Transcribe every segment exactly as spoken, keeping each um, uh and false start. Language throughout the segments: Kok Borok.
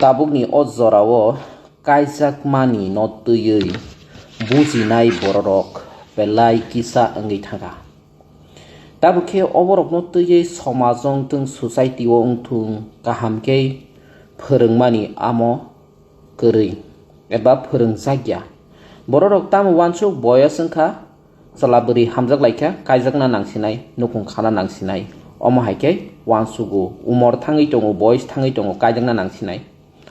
Tabukni o jorao kaijakmani no twiwi bujinai bororok belai kisa wngwi thangkha. Tabuk khe oborokno twiwi somajo wngthung, society-o wngthung, kaham khe phwrwngmani amo kwrwi eba phwrwngjakya. Bororok tamo uansuk boyos wngkha, chwla bwrwi hamjak laikha, kaijakna nangsinai, nukhung khana nangsinai. Omo hai khe uansugo, umor thangwi tongo, boyos thangwi tongo, kaijakna nangsinai.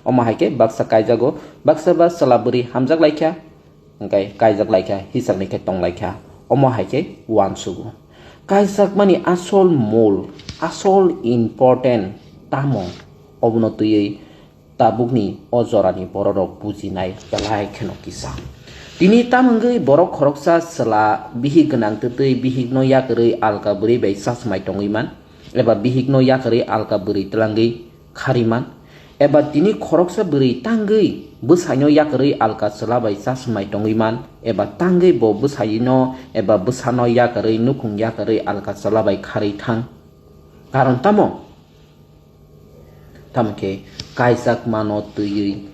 Omo hai khe baksa kaijago, baksa ba chwla bwrwi hamjak laikha, hwnkhe kaijak laikha, hisakni khe tong laikha. Omo hai khe uansugo. Kaijakmani asol mul, asol important tamo, obono twiwi tabukni o jorani bororok bujinai belai kheno kisa. Tini tamo wngwi borok khoroksa chwla bihik gwnang twtwi bihikno yakarwi alka bwrwi bai chachmai tongwi man, eba bihikno yakarwi alka bwrwi twlangwi kharwi man, eba tini khoroksa bwrwi tangwi bwsaino yakarwi alka chwla bai chachmai tongwi man, eba tangwi bo bwsaino eba bwsano yakarwi nukhung yakarwi alka chwla bai kharwi thang. Karon tamo? Tamo khe kaijakmano twiwi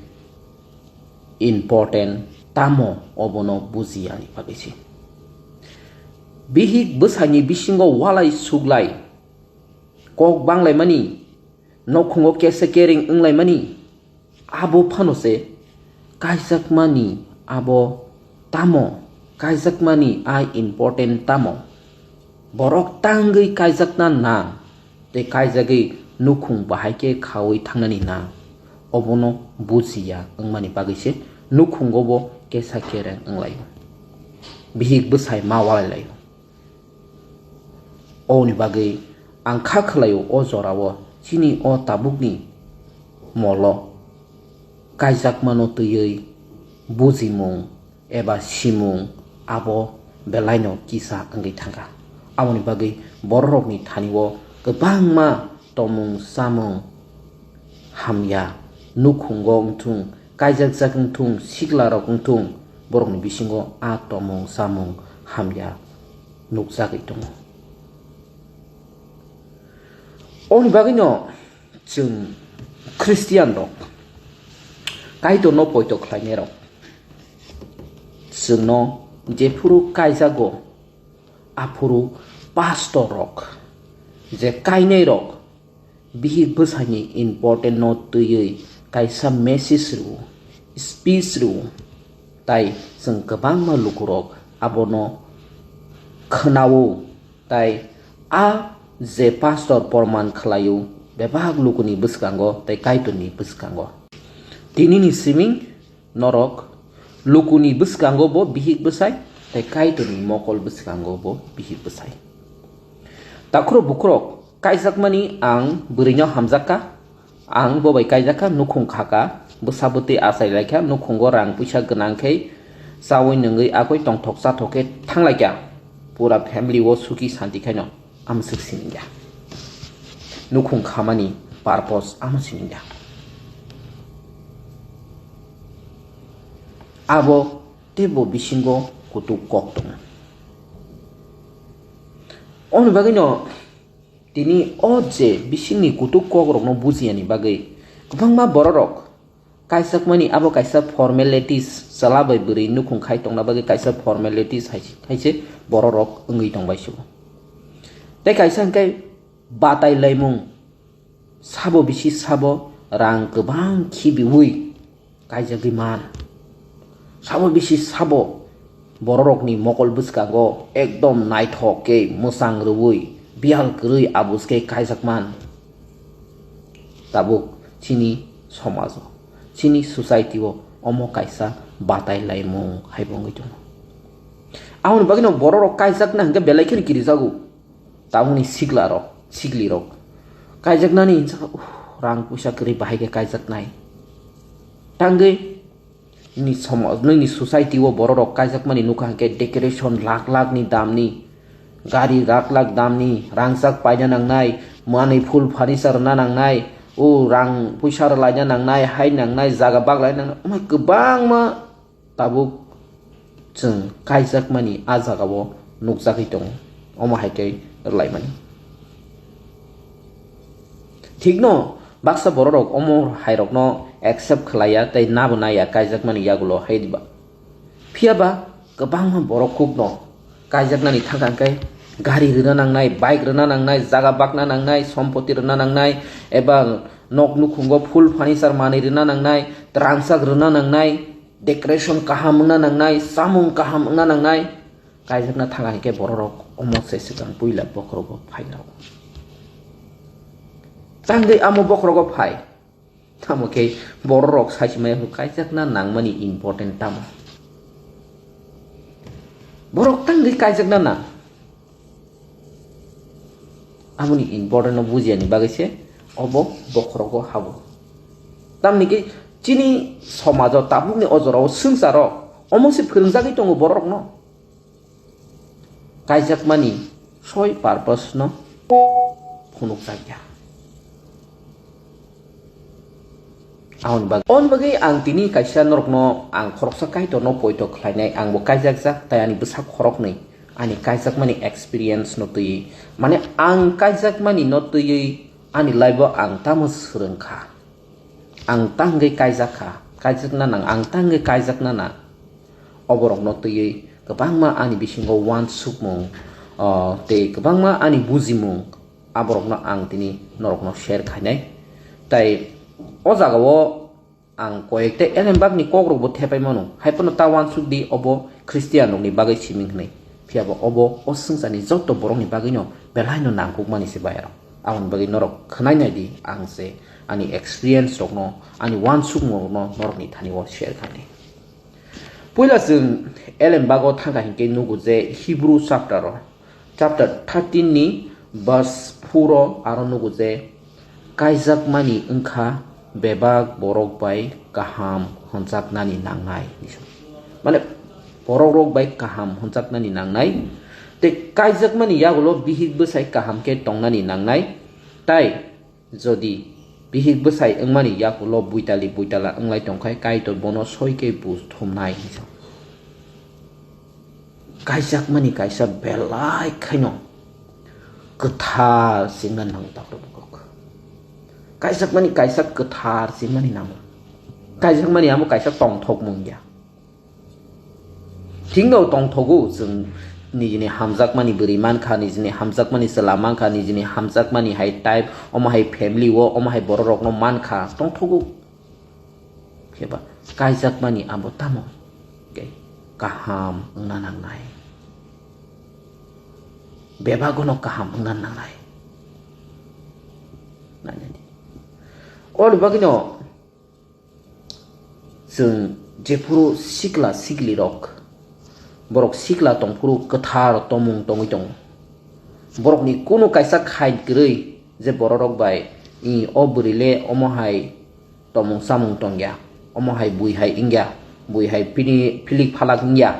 important tamo obono bujiyani bagwi se. Bihik bwsaini bisingo walai suglai, kok banglaimani, nokhungo kesa kering wnglaimani, abo phano se kaijakmani abo tamo, kaijakmani a important tamo. Borok tangwi kaijakna nang tei kaijagwi nukhung bahai khe khaui thangnani nang, obono bujiya wngmani bagwi se nukhungo bo kesa kereng wnglaio. Bihik bwsai ma walai laio. Oboni bagwi ang kha khwlaio o jorao chini o tabukni molo kaijakmano twiwi bujimung eba simung abo belaino kisa wngwi thangkha. Aboni bagwi bororokni thani-o kwbangma tomung chamung hamya nukhungo wngthung, kaijakjak wngthung, siklarok wngthung, borokni bisingo a tomung chamung hamya nukjagwi tongo. Oboni bagwino chwng Christian rok, Kaitorno poito khlainai rok, chwngno jephuru kaijago, aphuru pastor rok, je kainai rok, bihik bwsani important no twiwi kaisa message rwo, speech rwo, tai chwng kwbangma lukurok abono khwnao, tai a je pastor porman khlaio bebak lukuni bwskango tei Kaitorni bwskango. Tinini siming norok lukuni bwskango bo bihik bwsai, tei Kaitorni mokol bwskango bo bihik bwsai. Takhro bukhurok kaijakmani ang bwrwino hamjakha, ang bo bai kaijakha, nukhung khakha, bwsa bwtwi achai laikha, nukhungo rang puisa gwnang khe chaui nungwi agoi tongthok chathok khe thanglaikha, pura family o suki santi khaino. Amswk siningya. Nukhung khamani purpose amo siningya. Abo teibo bisingo kutuk kok tongo. Oboni bagwino tini o je bisingni kutuk kokrokno bujiyani bagwi kwbangma bororok kaijakmani abo kaisa formalities, chwla bai bwrwi nukhung khai tongna bagwi kaisa formalities hai, hai se bororok wngwi tongbai se. Tei kaisa hwnkhe batai laimung, sabo bisi sabo rang kwbang khibiui kaijagwi man. Sabo bisi sabo bororokni mokol bwskango ekdom naithok khe mwchang rwui biyal kwrwi abus khe kaijak man. Tabuk chini somajo, chini society-o omo kaisa batai laimung hai bo wngwi tongo. Aboni bagwino bororok kaijakna hwnkhe belai kheno kirijago. Tabukni siklarok, siklirok kaijaknani hinsa, uh, rang puisa kwrwi bahai khe kaijaknai. Tangwi Nini somo-, nini society-o bororok kaijakmani nukha hwnkhe decoration lakh lakh ni damni, gari lakh lakh damni, rangchak paina nangnai, manwi full furniture rwna nangnai, o rang puisa rwlaina nangnai, hai nangnai, jaga baklaina nangnai, omo hai kwbangma tabuk chwng kaijakmani a jagao nukjagwi tongo, omo hai khe rwlaimani. Thikno baksa bororok omo hairokno accept khlaiya tei nabo naiya kaijakmani yagulo hai diba. Phiya ba kwbangma borok kukno kaijaknani thangkha hwnkhe gari rwna nangnai, bike rwna nangnai, jaga bakna nangnai, sompoti rwna nangnai, eba nok nukhungo full furniture manwi rwna nangnai, transak rwna nangnai, decoration kaham wngna nangnai, samung kaham wngna nangnai. Kaijakna thangkha hwnkhe bororok omo se swkang puila bokhorogo phai rw. Tangwi amo bokhorogo phai. Tamo khe bororok saichimaya hwnwi kaijakna nangmani important tamo? Borok tangwi kaijakna nang. Amoni important no bujiyani bagwi se obo bokhorogo habo. Tamni khe chini somajo tabukni o jorao swngcharo omo se phwrwngjagwi tongo bororokno. Kaijakmani soi purpose no phunukjakya. Aboni bagwi, aboni bagwi ang tini kaisa norokno ang khoroksa Kaitorno poito khlainai, ang bo kaijakjak, tai ani bwsa khoroknwi ani kaijakmani experience no twiwi, mane ang kaijakmani no twiwi ani life o ang tamo swrwngkha, ang tangwi kaijakha, kaijakna nang, ang tangwi kaijakna nang, oborokno twiwi kwbangma ani bisingo uansukmung, o, tei kwbangma ani bujimung, aborokno ang tini norokno share khainai. Tai o jagao ang koyekta elembakni kokrokbo thepai mano, hai phano ta uansuk di obo Christian rokni bagwi siming hwnwi. Phiya bo obo o swngcharni joto borokni bagwino belaino nangkukmani se bai aro. Aboni bagwi norok khwnai nai di, ang se ani experience rokno, ani uansukmung rokno norokni thani o share khainai. Puila chwng elembago thangkha hinkhe nugo je Hebrew chapter o, chapter thirteen ni verse four o aro nugo je, kaijakmani wngkha bebak borok bai kaham hwnjaknani nangnai. Mane borok rok bai kaham hwnjaknani nangnai, tei kaijakmani yagulo bihik bwsai kaham khe tongnani nangnai, tai jodi bihik bwsai wngmani yagulo buitali buitala wnglai tongkha, Kaitor bono soi khe buj thumnai. Kaijakmani kaisa belai khaino kwthar se wngna nango, takhuk bukhuk. Kaijakmani kaisa kwthar se wngmani nango. Kaijakmani amo kaisa tongthokmung ya. Thikno tongthogo, chwng nijini hamjakmani bwrwi mankha, nijini hamjakmani chwla mankha, nijini hamjakmani hai type, omo hai family o, omo hai bororokno mankha, tongthogo. Phiya ba kaijakmani abo tamo? Khe kaham wngna nangnai. Bebagono kaham wngna nangnai. Nainani. Ori bagwino chwng jephuru sikla siklirok, borok sikla tongphuru kwthar tomung tongwi tongo. Borokni kunu kaisa khain kwrwi je bororok bai, "I, o bwrwi le omo hai tomung samung tongya, omo hai bui hai wngya, bui hai pini philik phalak wngya,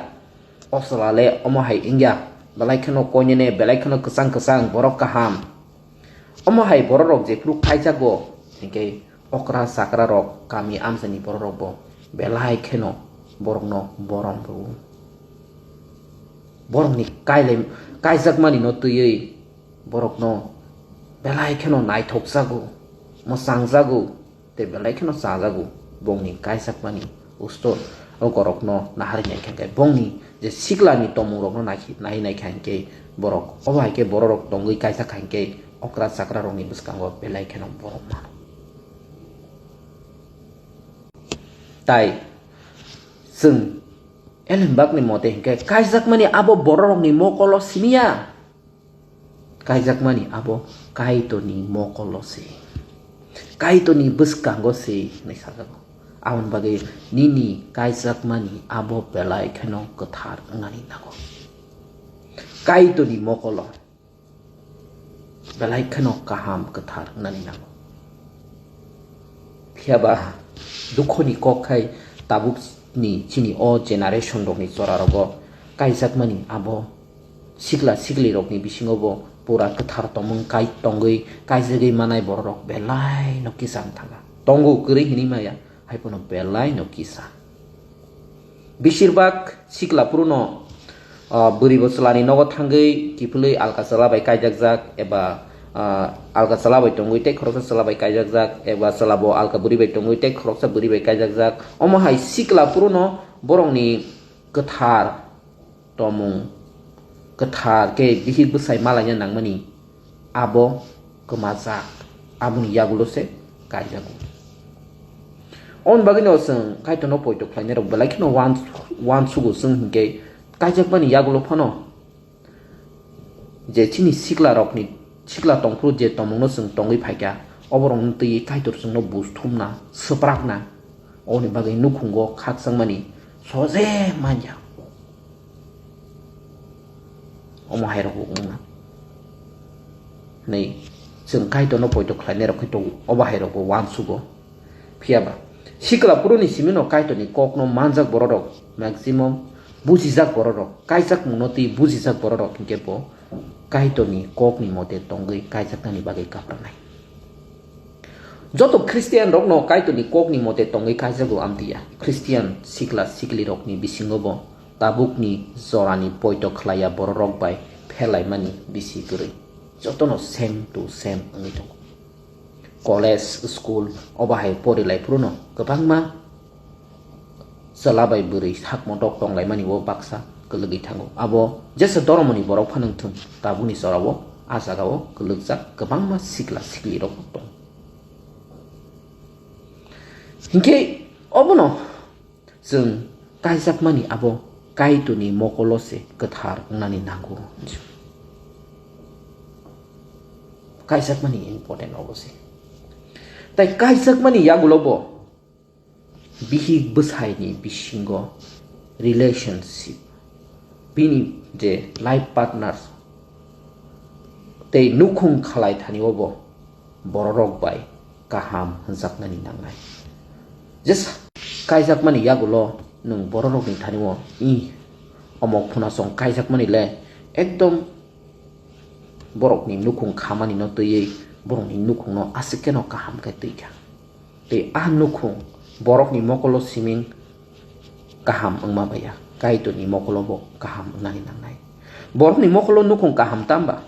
o chwla le omo hai wngya, belai kheno koinene, belai kheno kwchang kwchang, borok kaham." Omo hai bororok jephuru kaijago, hinkhe okra chakra rok, kami amchaini bororok bo belai kheno borokno borom rwo. Borokni kailai, kaijakmani no twiwi borokno belai kheno naithokjago, mwchangjago, tei belai kheno chajago. Bongni kaijakmani ustor o borokno naharwi naikha khe, bongni je siklani tomung rokno naikhe, nai naikha hinkhe borok, obo hai khe bororok tongwi kaijak kha hinkhe okra chakra rokni bwskango belai kheno borom mano. Tai chwng elembakni mote hinkhe kaijakmani abo bororokni mokolo siniya. Kaijakmani abo Kaitorni mokolo se, Kaitorni bwskango se hinwi sajago. Aboni bagwi nini kaijakmani abo belai kheno kwthar wngnani nango. Kaitorni mokolo belai kheno kaham kwthar wngnani nango. Phiya ba dukhoni kok khai tabukni chini o generation rokni chora rogo kaijakmani abo sikla sikli rokni bisingo bo pura kwthar tongmung kai tongwi kaijagwi manai bororok belai no kisa wng thangkha. Tongo kwrwi hinwi maya, hai phano belai no kisa. Besirbak sikla phuru no, ah, bwrwi bo chwlani nogo thangwi kiphilwi alka chwla bai kaijakjak eba ah, alka chwla bai tongwi tei khoroksa chwla bai kaijakjak, eba chwla bo alka bwrwi bai tongwi tei khoroksa bwrwi bai kaijakjak. Omo hai sikla phuru no borokni kwthar tomung, kwthar khe bihik bwsai malaina nangmani abo kwmajak, aboni yagulo se kaijago. Oboni bagwino chwng Kaitorno poito khlainai rok belai kheno uan-, uansugo, chwng hinkhe kaijakmani yagulo phano je chini sikla rokni, sikla tongphuru je tomungno chwng tongwi phaikha, oborokno twiwi Kaitor chwngno buj thumna, swprakna, oboni bagwi nukhungo khakchangmani soje manya. Omo hai rok bo wngna. Nei, chwng Kaitorno poito khlainai rok khe tongo, obo hai rok bo uansugo. Phiya ba, sikla phuruni simi no Kaitorni kokno manjak borok rok, maximum bujijak borok rok, kaijakmungno twi bujijak borok rok hinkhe bo Kaitorni kokni mote tongwi kaijaknani bagwi kapranai. Joto Christian rokno Kaitorni kokni mote tongwi kaijago amtwi ya. Christian sikla sikli rokni bisingo bo tabukni jorani poito khlaiya borok rok bai phelaimani bisi kwrwi. Jotono same to same wngwi tongo. College, school, obo hai porilai phuru no kwbangma chwla bai bwrwi sak motok tonglaimani o baksa kwlwgwi thango. Abo jesa doromoni borok phano wngthung, tabukni jorao a jagao kwlwkjak kwbangma sikla sikli rok tongo. Hinkhe obono chwng kaijakmani abo Kaitorni mokolo se kwthar wngnani nango. Kaijakmani important obo se. Tai kaijakmani yagulo bo bihik bwsaini bisingo relationship, bini je life partner tei nukhung khalai thani o bo bororok bai kaham hwnjaknani nangnai. Jesa kaijakmani yagulo nwng bororokni thani o i omok phunasong kaijakmani le ekdom borokni nukhung khamani no twiwi borokni nukhungno aswk kheno kaham khe twi kha. Tei a nukhung borokni mokolo siming kaham wngma baiya, Kaitorni mokolo bo kaham wngnani nangnai. Borokni mokolo nukhung kaham tamba?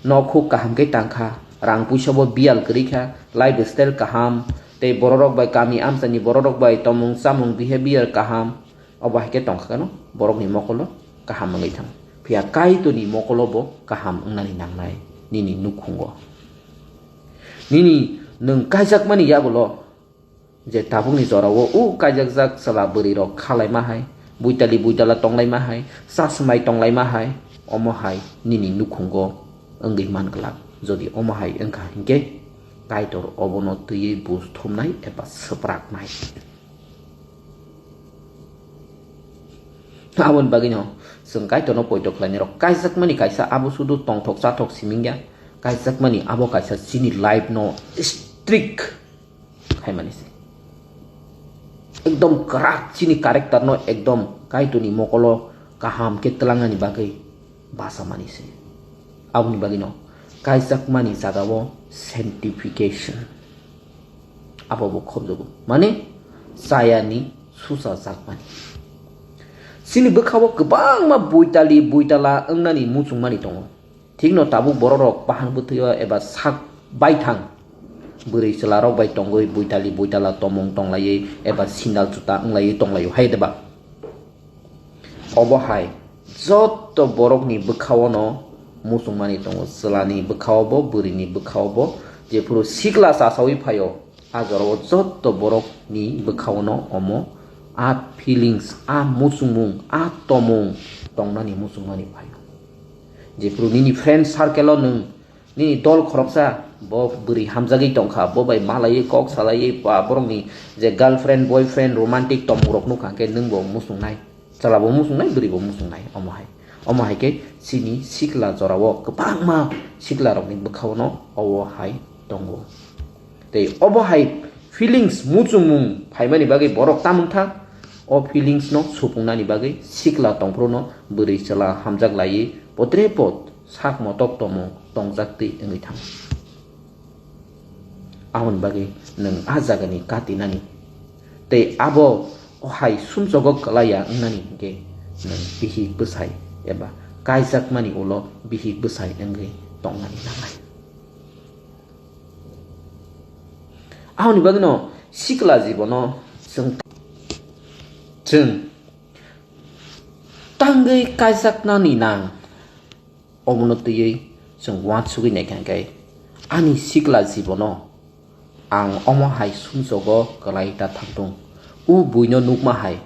Nok huk kaham khe tangkha, rang puisa bo biyal kwrwi kha, lifestyle kaham, tei bororok bai kami amchaini bororok bai tongmung chamung behavior kaham, obo hai khe tongkha kano borokni mokolo kaham wngwi thang. Phiya Kaitorni mokolo bo kaham wngnani nangnai nini nukhungo. Nini nwng kaijakmani yagulo je tabukni jorao o kaijakjak chwla bwrwirok khalaima hai, buitali buitala tonglaima hai, chasmai tonglaima hai, omo hai nini nukhungo wngwi man glak. Jodi omo hai wngkha hinkhe Kaitor obono twiwi buj thumnai eba swpraknai. Aboni bagwino chwng Kaitorno poito khlainai rok. Kaijakmani kaisa abo sudu tongthok chathok siming ya. Kaijakmani abo kaisa chini life no strict khaimani se. Ekdom kwrak chini character no ekdom Kaitorni mokolo kaham khe twlangnani bagwi basamani se. Aboni bagwino kaijakmani jagao sanctification. Abo bo khobjogo. Mane chayani susa jakmani. Chini bwkhao kwbangma buitali buitala wngnani muchungmani tongo. Thikno tabuk bororok bahan bwthwio eba sak baithang bwrwi chwlarok bai tongwi buitali buitala tomung tonglaiwi eba sindal juta wnglaiwi tonglaio hai deba? Obo hai joto borokni bwkhao no muchungmani tongo, chwlani bwkhao bo, bwrwini bwkhao bo, jephuru sikla chasawi phaio, a jorao joto borokni bwkhao no omo a feelings, a muchungmung, a tomung tongnani muchungmani phaio. Jephuru nini friend circle o nwng nini dol khoroksa, bo bwrwi hamjagwi tongkha, bo bai malaiwi kok salaiwi ba borokni je girlfriend, boyfriend, romantic tomung rok nukha, hwnkhe nwng bo muchungnai, chwla bo muchungnai, bwrwi bo muchungnai, omo hai. Omo hai khe chini sikla jorao kwbangma sikla rokni bwkhao no obo hai tongo. Tei obo hai feelings muchungmung phaimani bagwi borok tamung tha, o feelings no supungnani bagwi sikla tongphuru no bwrwi chwla hamjak laiwi potre pot sak motok tomung tongjak twi wngwi thang. Aboni bagwi nwng a jagani katinani tei abo o hai sumsogo kwlaiya wngnani hinkhe nwng bihik bwsai eba kaijakmani ulo bihik bwsai wngwi tongnani nangnai. Aboni bagwino sikla jibono chwng, chwng tangwi kaijaknani nang. Omono twiwi chwng uansugwi naikha hwnkhe, ani sikla jibono ang omo hai sumsogo kwlai ta thangthung. O buino nukma hai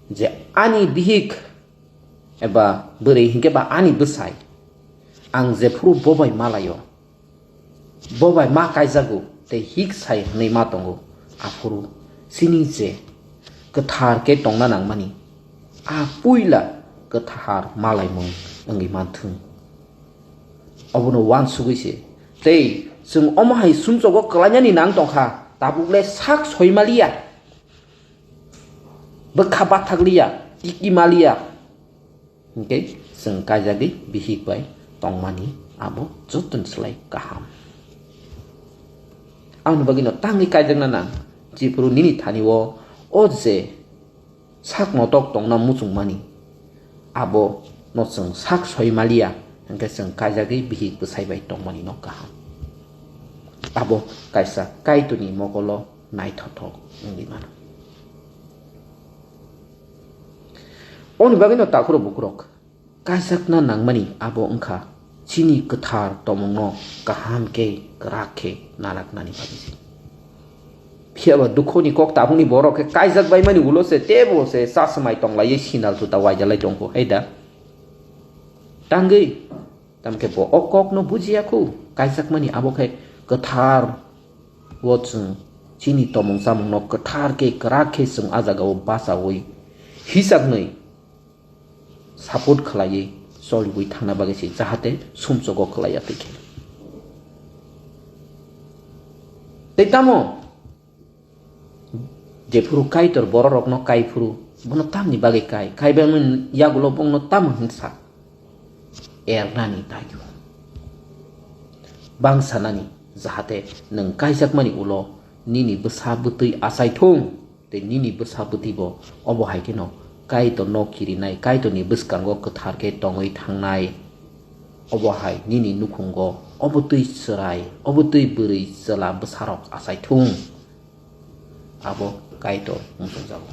je ani bihik eba bwrwi hinkhe ba ani bwsai, ang jephuru bo bai malaio, bo bai ma kaijago tei hik sai hwnwi ma tongo, aphuru chini je kwthar khe tongna nangmani, a puila kwthar malaimung wngwi manthung. Obono uansugwi se tei chwng omo hai sumsogo kwlainani nang tongkha, tabukle sak soi maliya, bwkha bathakliya, tiki maliya. Hwnkhe chwng kaijagwi bihik bai tongmani abo jotono slai kaham. Aboni bagwino tangwi kaijakna nang, jephuru nini thani-o o je sak motok tongna muchungmani, abo no chwng sak soi maliya, hwnkhe chwng kaijagwi bihik bwsai bai tongmani no kaham. Abo kaisa Kaitorni mokolo naithothok wngwi mano. Oni bagwino takhuro bukurok kaijakna nangmani abo wngkha chini kwthar tomungno kaham khe kwrak khe nanaknani bagwi se. Phiyaba dukhoni kok tabukni borok khe kaijak baimani ulo se tebo se chasmai tonglaiwi sinal juta waijalai tongkho hai da? Tangwi tamkhe bo o kokno bujiya khu, kaijakmani abo khe kwthar o chwng chini tomung chamungno kwthar khe kwrak khe chwng a jagao bachaui hisaknwi support khlaiwi choliui thangna bagwi se, jahate sumsogo khlaiya twi khe. Tei tamo jephuru Kaitor bororokno kai phuru, bono tamni bagwi kai? Kaibaimani yagulo bongno tamo hinsa ernani taiyo? Bang sanani, jahate nwng kaijakmani ulo nini bwsa bwtwi achai thung. Tei nini bwsa bwtwibo obo hai kheno Kaitorno kirinai, Kaitorni bwskango kwthar khe tongwi thangnai. Obo hai nini nukhungo obo twi chwrai, obo twi bwrwi chwla bwsarok achai thung. Abo Kaitor muchungjago.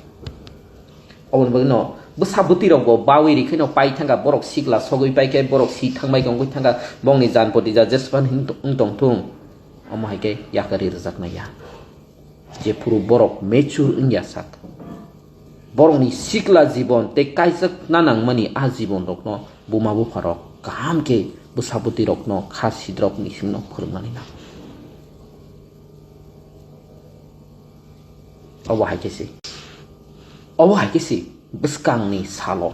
Oboni bagwino bwsa bwtwirokbo bawi rikhaino pai thangkha, borok sikla sogwi paikhe, borok si thangbai wngwi thangkha, bongni janpoti ja jespan wng tong thung. Omo hai khe yakarwi rwjaknai ya. Jephuru borok mature wngya sak, borokni sikla jibon tei kaijakna nangmani a jibonrokno buma bupharok kaham khe bwsa bwtwirokno kha sidrokni singno phwrwngnani nango. Obo hai khe se, obo hai khe se bwskangni salo,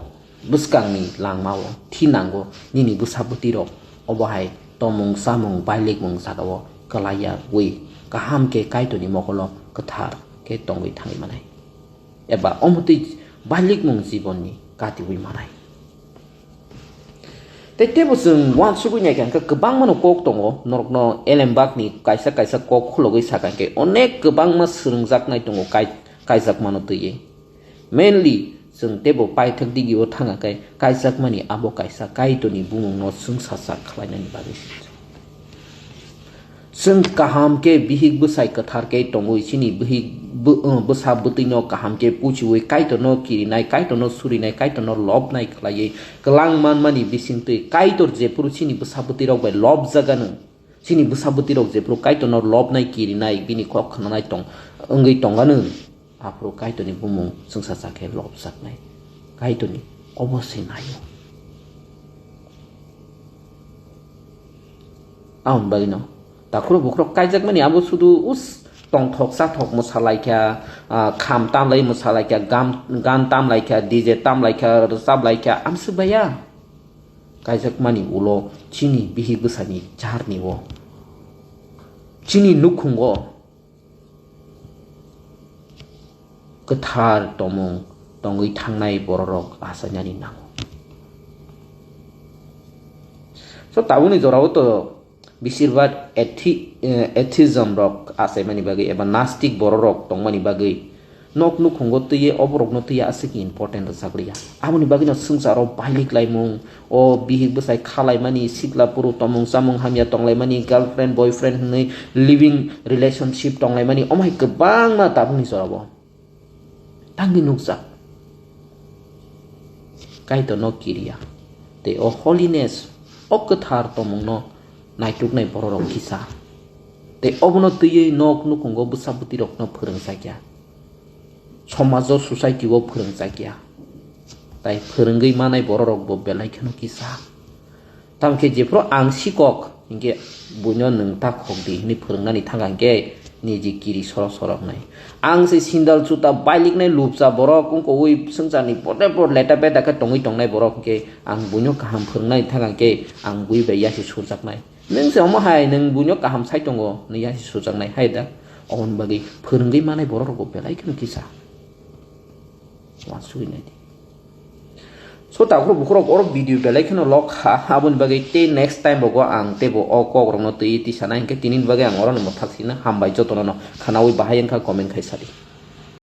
bwskangni langmao thinango nini bwsa bwtwirok obo hai tomung chamung bailikmung jagao kwlaiya wi kaham khe Kaitorni mokolo kwthar khe tongwi thangwi manai, eba omo twi bailikmung jibonni katiwi manai. Tei teibo chwng uansugwi naikha hwnkhe kwbangmano kok tongo, norokno elembakni kaisa kaisa kok khulogwi sakha hwnkhe onek kwbangma swrwngjaknai tongo kai-, kaijakmano twiwi. Mainly, chwng teibo paithak digio thangkha khe kaijakmani abo kaisa Kaitorni bumungno chwngsacha khlainani bagwi. Chwng kaham khe bihik bwsai kwthar khe tongwi chini bihik bw-, uh, bwsa bwtwino kaham khe puchiwi Kaitorno kirinai, Kaitorno surinai, Kaitorno lobnai khlaiwi kwlang manmani bisingtwi Kaitor jephuru chini bwsa bwtwirok bai lobjagano, chini bwsa bwtwirok jephuru Kaitorno lobnai, kirinai, bini kok khnanai tong-, wngwi tongano, aphuru Kaitorni bumung chwngsacha khe lobjaknai. Kaitorni obo se naio. Aboni bagwino takhuro bukhurok kaijakmani abo sudu us tongthok chathok mwsalaikha, ah, kham tamlai mwsalaikha, gam-, gan tamlaikha, D J tamlaikha, rwchablaikha, amswk baya. Kaijakmani ulo chini bihik bwsani charni o, chini nukhungo kwthar tomung tongwi thangnai bororok achainani nango. So, tabukni jorao to bisirbak athi-, eh, atheism rok achaimani bagwi eba nastik bororok tongmani bagwi Nok nukhungo twiwi oborokno twiwi aswk important rwchak liya. Aboni bagwino swngcharo bailik laimung, o bihik bwsai khalaimani, sikla phuru tomung chamung hamya tonglaimani, girlfriend boyfriend hwnwi living relationship tonglaimani, omo hai kwbangma tabukni jorao tangwi nukjak. Kaitorno kiriya tei o holiness, o kwthar tongmungno naituknai bororok kisa. Tei obono twiwi nok nukhungo bwsa bwtwirokno phwrwngjakya. Somajo, society-o phwrwngjakya. Tai phwrwngwi manai bororokbo belai kheno kisa. Tamokhe jephru ang sikok, hinkhe buino nwng ta khok di hwnwi phwrwngnani thangkha hinkhe niji kiri soro soro wngnai. Ang se sindal juta bailiknai lupcha borok wngkha ui swngcharni pote pot leta peta khe tongwi tongnai borok hinkhe ang buino kaham phwrwngnani thangkha hinkhe ang bui bai yasi surjaknai. Nwng se omo hai nwng buino kaham sai tongo hwnwi yasi surjaknai hai da? Oboni bagwi phwrwngwi manai borok rokbo belai kheno kisa. Uansugwi nai di. So, takhuk bukhurok oro video belai kheno lok kha, aboni bagwi tei next time bogo ang teibo o kokrokno twiwi tisa nai hinkhe tinini bagwi ang orono mwthak sino hambai jotono no khwnaui bahai wngkha comment khai sadi.